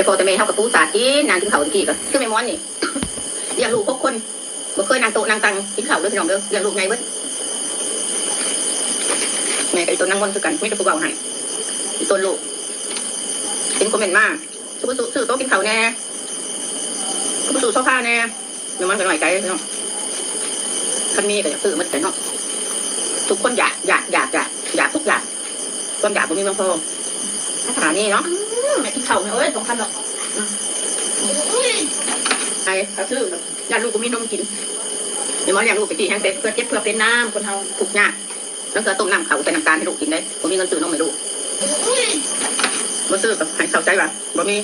ພໍ່ແຕ່ແມ່ເຮົາກໍປູສາດກິນ ນາງກິນເຂົ້າຕະກີ້ກໍຄືແມ່ໝອນນີ້ ລ້ຽງລູກຫົກຄົນ ບໍ່ເຄີຍນັ່ງໂຕະນັ່ງຕັ່ງກິນເຂົ້າເດີ້ພີ່ນ້ອງເດີ້ ລ້ຽງລູກໃຫຍ່ເບິດ ແມ່ກໍອີ່ຕົນນາງມົນຄືກັນ ມີແຕ່ຜູ້ເວົ້າໃຫ້ ອີ່ຕົນລູກ ເຫັນຄອມເມັນມາ ຄືບໍ່ສູ້ຊື້ໂຕະກິນເຂົ້າແດ່ ຄືບໍ່ສູ້ໂຊຟາແດ່ ແມ່ໝອນກໍນ້ອຍໃຈເນາະ ຄັນມີກໍຢາກຊື້ໝົດແຫຼະເນາະ ທຸກຄົນຢາກ ຢາກ ຢາກ ຢາກ ຢາກທຸກຢ່າງ ຄວາມຢາກບໍ່ມີພຽງພໍ ຖ້າມີເນາະ ອືມ ແມ່ກິນເຂົ້າແມ່ເອີຍ ສຳຄັນດອກ ອືມ ໃຫ້ເຂົາຊື້ ຢ້ານລູກບໍ່ມີນົມກິນ ແມ່ໝອນລ້ຽງລູກແຕ່ກີ້ແຮງເປັນ ເພື່ອເຈັບເພື່ອເປັນນຳ ຄົນເຮົາທຸກຍາກ ລາງເທື່ອຕົ້ມນ້ຳເຂົ້າໃສ່ນ້ຳຕານໃຫ້ລູກກິນເດ້ ບໍ່ມີເງິນຊື້ນົມໃຫ້ລູກ ບໍ່ຊື້ກໍໃຫ້ເຂົ້າໃຈວ່າບໍ່ມີ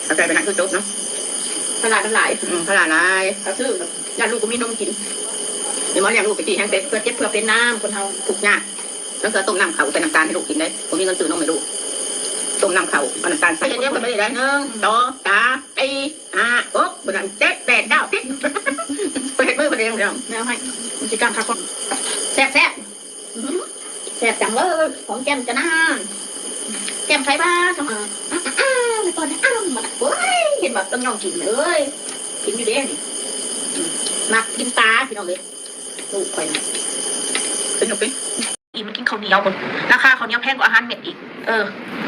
ເຂົ້າໃຈປານນັ້ນຄືຈົບເນາະ ພາລະມັນຫຼາຍ ອືມ ພາລະຫຼາຍ ເຂົາຊື້ ຢ້ານລູກບໍ່ມີນົມກິນ ແມ່ໝອນລ້ຽງລູກແຕ່ກີ້ແຮງເປັນ ເພື່ອເຈັບເພື່ອເປັນນຳ ຄົນເຮົາທຸກຍາກ ລາງເທື່ອຕົ້ມນ້ຳເຂົ້າໃສ່ນ້ຳຕານໃຫ້ລູກກິນເດ້ ບໍ່ມີເງິນຊື້ນົມໃຫ້ລູກ ຕົ້ມນ້ຳເຂົ້າ ເອົານ້ຳຕານໃສ່ ເຮັດແນວກໍບໍ່ໄດ້ ໜຶ່ງ ສອງ ສາມ ສີ່ ຫ້າ ຫົກ ບໍ່ໄດ້ ເຈັດ ແປດ ເກົ້າ ສິບ ໄປເຮັດມືເພິ່ນເອງ ແນວໃຫ້ ມັນຊິກ້າງຄັກ ແຊບໆ ແຊບຈັງເວີຍ ຂອງແຈ່ມຈະນານ ແຈ່ມໃສຫວາ ຈະມາ ອ້າວ ແມ່ປ້ອນ ອ້າວ ມາ ໂອ້ຍ ເຫັນວ່າຕ້ອງຍ່ອງກິນເອີຍ ກິນຢູ່ເດ້ນີ້ ມັກກິນຕາ ພີ່ນ້ອງເອີຍ ລູກຂ້ອຍນະ ເປັນຫຍັງເປັນ ອີ່ມ ມັນກິນເຂົ້າໜຽວພຸ້ນ ລາຄາເຂົ້າໜຽວແພງກວ່າອາຫານເມັດອີກ ເອີ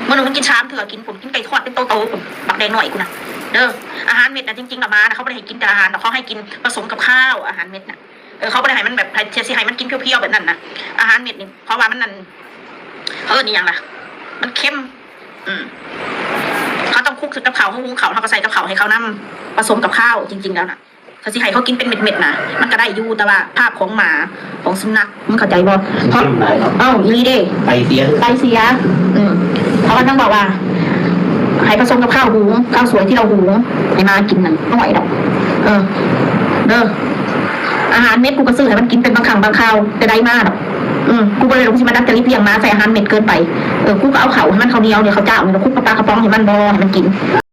ມື້ໜຶ່ງມັນກິນສາມເທື່ອ ກິນພຸ້ນ ກິນໄກ່ທອດເປັນໂຕໆພຸ້ນ ບັກແດງນ້ອຍພຸ້ນນະ ເດີ ອາຫານເມັດນະ ຈິງໆລະໝານະ ເຂົາບໍ່ໄດ້ໃຫ້ກິນແຕ່ອາຫານດອກ ເຂົາໃຫ້ກິນປະສົມກັບຂ້າວ ອາຫານເມັດນະ ເອີ ເຂົາບໍ່ໄດ້ໃຫ້ມັນແບບ ໃຫ້ ຊິໃຫ້ມັນກິນພຽວໆແບບນັ້ນນະ ອາຫານເມັດນີ້ ເພາະວ່າມັນນັ້ນ ເຂົາເອີ້ນອີ່ຫຍັງລະ ມັນເຄັມ ອືມ ເຮົາຕ້ອງຄຸກໃສ່ກັບເຂົ້າ ເຮົາຫຸງເຂົ້າ ເຮົາກໍໃສ່ກັບເຂົ້າໃຫ້ເຂົານຳ ປະສົມກັບຂ້າວ ຈິງໆແລ້ວນະ ຖ້າຊິໃຫ້ເຂົາກິນເປັນເມັດໆນະ ມັນກໍໄດ້ຢູ່ ແຕ່ວ່າພາບຂອງໝາ ຂອງສຸນັກ ມຶງເຂົ້າໃຈບໍ່? ເພາະ ເອົ້າ ອີ່ຫຼີເດ້ ໄຕເສຍ ໄຕເສຍ ອືມ ເພາະວ່ານາງບອກວ່າ ໃຫ້ປະສົມກັບຂ້າວຫຸງ ຂ້າວສວຍທີ່ເຮົາຫຸງໃຫ້ໝາກິນນັ້ນ ບໍ່ໄຫວດອກ ເອີ ເດີ ອາຫານເມັດ ກູກໍຊື້ໃຫ້ມັນກິນເປັນບາງຄັ້ງບາງຄາວ ແຕ່ໃດມາດອກ ອືມ ກູບໍ່ໄດ້ວ່າກູຊິມາດັດຈະລິດລ້ຽງໝາໃສ່ອາຫານເມັດເກີນໄປ ເອີ ກູກໍເອົາເຂົ້າໃຫ້ມັນ ເຂົ້າໜຽວນີ້ ເຂົ້າຈ້າວນີ້ ຄຸກປາປາກະປ໋ອງໃຫ້ມັນ ບໍ່ໃຫ້ມັນກິນ.